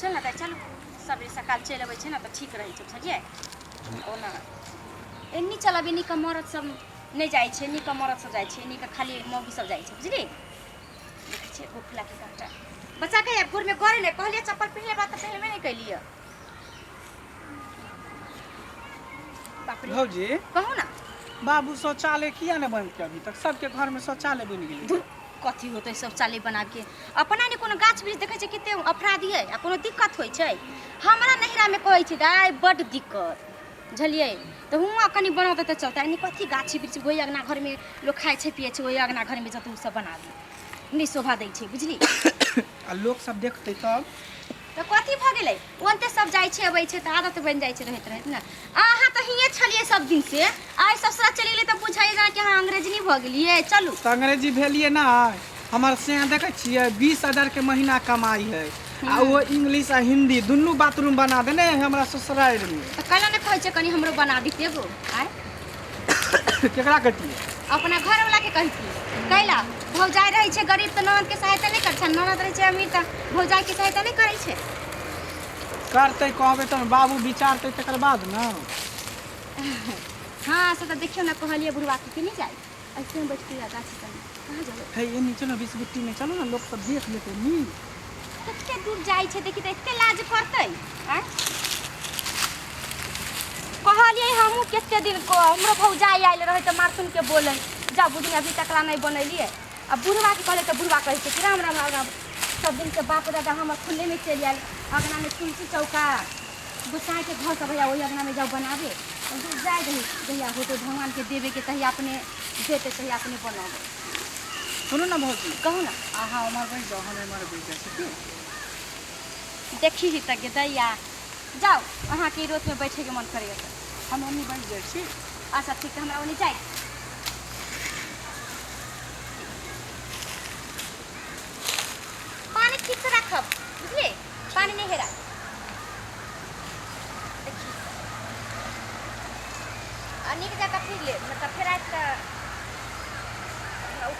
चल ने दाइ चलू, सबेरे सकाल चलि अबै छै ने तऽ ठीक रहै छै, बुझलियै? ओना एन्नी चलब, एन्नी के मरद सब नहि जाइ छै, एन्नी के मरद सब जाइ छै, एन्नी के खाली मौगी सब जाइ छै, बुझली? देखै छियै गोखला के काटा बच्चा के भोरमे गरे नहि कहलियै चप्पल पहिरले बात तऽ पहिरबे नहि कैलियै। बाप रे। भौजी, कहू ना। बाबू शौचालय किया नहि बनतै अभी तक? सबके घरमे शौचालय बनि गेलै। धुर, कथी होतै शौचालय बनाबके? अपना ने कोनो गाछ वृक्ष देखै छै कते अपराधी है आ कोनो दिक्कत होइ छै? हमरा नैहरामे कहै छै दाइ बड्ड दिक्कत, बुझलियै? तऽ हुआँ कनि बनतै तऽ चलतै। एनी कथी गाछ वृक्ष? ओहि अङ्गना घरमे लोक खाइ छै पियै छै, ओहि अङ्गना घरमे जतऽ ओ सब बनाबी नहि शोभा दै छै, बुझली? आ लोक सब देखतै तब? तऽ कथी भऽ गेलै? ओनते सब जाइ छै अबै छै तऽ आदत बनि जाइ छै रहैत रहैत ने। अहाँ तऽ हिये छलियै सब दिन से, आइ ससुरा चलि गेलियै तऽ बुझाइए जेना कि अहाँ अंग्रेजनी भऽ गेलियै। चलू। तऽ अंग्रेजी भेलियै ने? हमर सैया देखै छियै, 20,000 के महीना कमाइ है आ ओ इंग्लिश आ हिंदी दुनू बाथरूम बना देने है हमरा ससुरारिमे। तऽ कैला नहि कहै छै कनि हमरो बना दिते गो आइ? केकरा कटियै? अपना घरवला के कहितियै। कैला भौजाइ रहै छै गरीब तऽ ननदके सहायता नहि करै छै, ननद रहै छै अमीर तऽ भौजाइके सहायता नहि करै छै? करतै, कहबै तब बाबू विचारतै तकर बाद ने। हँ, से तऽ देखियौ ने, कहलियै बुढ़वा के कि नहि जाइ, ऐसे में बैठ के गाछी तनी कहाँ जेबै? हे, एनी चलो, बीस बुट्टी में चलो ने, लोक सब देख लेतै नी। कते दूर जाइ छै देखी तऽ एते लाज करतै आँय? कहलियै हमहूँ कते दिन को हमरो भौजाइ आयल रहै तऽ मारथुन के बोलै जा बुढ़ी अभी तकला नहि बनेलियै। आ बुढ़वा के कहलियै तऽ बुढ़वा कहै छै कि राम राम राम राम, सब दिनके बाप दादा हमर खुल्लेमे चलि आयल, अङ्गनामे तुलसी चौका गोसाइके घर सब भैया ओहि अङ्गनामे जाउ बनाबे। दूर जाय दही, जहिया होतै भगवानके देबेके तहिया अपने देतै, तहिया अपने बनबै। सुनू ने भौजी। कहू ना। अहाँ उम्हर बैस जाउ, हम एम्हर बैस जाइ छी की? देखी ही तऽ दैया जाउ, अहाँके ई रोतमे बैठेके मन करैए तऽ हम ओन्नी बैस जाइ छी। अच्छा ठीक, हमरा ओन्नी जाइ। पानी ठीक से राखब, बुझलियै? पानी नहि हेरा। देखी, आ नीक जकाँ फिर लेब, नहि तऽ फेर आबि कऽ